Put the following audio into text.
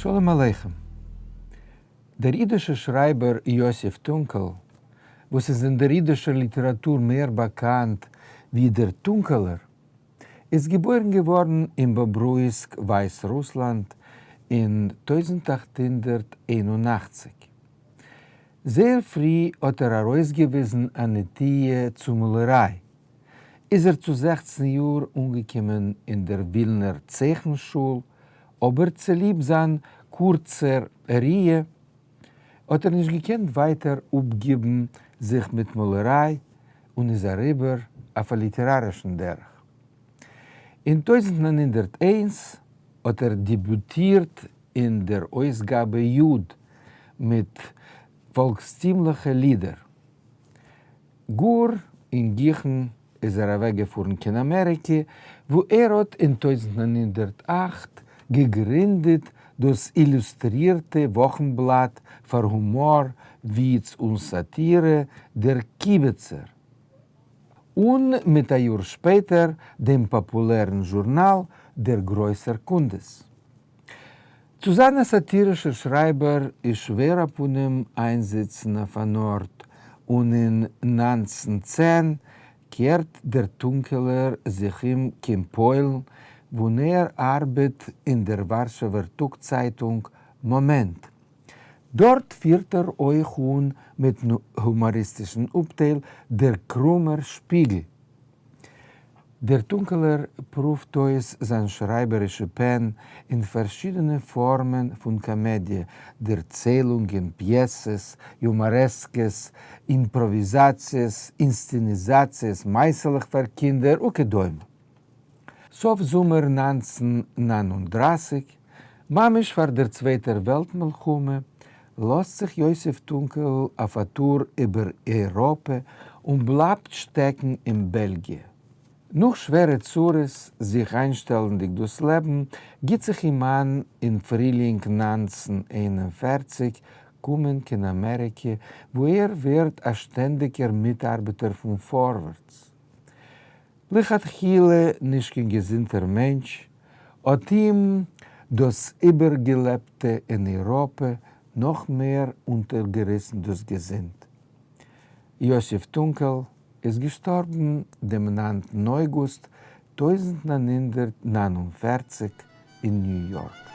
שלום עליכם. דער אידישער שרייבער יוסף טונקעל, וואס איז אין דער אידישער ליטעראטור מער באקאנט ווי דער טונקעלער, איז געבוירן געווארן אין באברויסק, ווייסרוסלאנד, אין 1881. זייער פרי האט ער ארויסגעוויזן א נטיה צו מאלעריי, איז ער צו 16 יאר אנגעקומען אין דער ווילנער צייכן-שול, אבער צוליב זיין קורצער ראיה האט ער נישט געקענט ווייטער אפגיבן זיך מיט מאלעריי און איז אריבער אויף א ליטערארישן דרך. אין 1901 האט ער דעביוטירט אין דער אויסגאבע יוד מיט פאלקסטימליכע לידער. גאר אין גיכן איז ער אוועקגעפארן קיין אמעריקע, וואו ער האט אין 1908 געגרינדעט דאס אילוסטרירטע וואכנבלאט פאר הומאר, וויץ און סאטירע דער קיבעצער, און מיט א יאר שפעטער דעם פאפולערן זשורנאל דער גרויסער קונדס. צו זיין א סאטירישער שרייבער איז שווער א פנים איינזיצן אויף אן ארט, און אין 1910 קערט דער טונקעלער זיך אום קיין פוילן, וואו ער ארבעט אין דער ווארשעווער טאג-צייטונג מאמענט. דארט פירט ער אויך אן מיטן הומאריסטישן אפטייל דער קרומער שפיגל. דער טונקעלער פרואווט אויס זיין שרייבערישע פען אין פארשידענע פארמען פון קאמעדיע, דערציילונגען, פיעסעס, יומארעסקעס, אימפראוויזאציעס, אינסצעניזאציעס, מעשה'לעך פאר קינדער וכדומה. סוף זומער 1939, ממש פאר דער צווייטער וועלט מלחמה, לאזט זיך יוסף טונקעל אויף א טור איבער אייראפע און בלייבט שטעקן אין בעלגיע. נאך שווערע צרות זיך איינשטעלנדיג דאס לעבן, גיט זיך אים איין אין פרילינג 1941 קומען קיין אמעריקע, וואו ער ווערט א שטענדיגער מיטארבעטער פון פארווערטס. לכתחילה נישט קיין געזונטער מענטש, האט אים דאס איבערגעלעבטע אין אייראפע נאך מער אונטערגעריסן דאס געזונט. יוסף טונקעל איז געשטארבן דעם 9טן אויגוסט 1949 אין ניו יארק.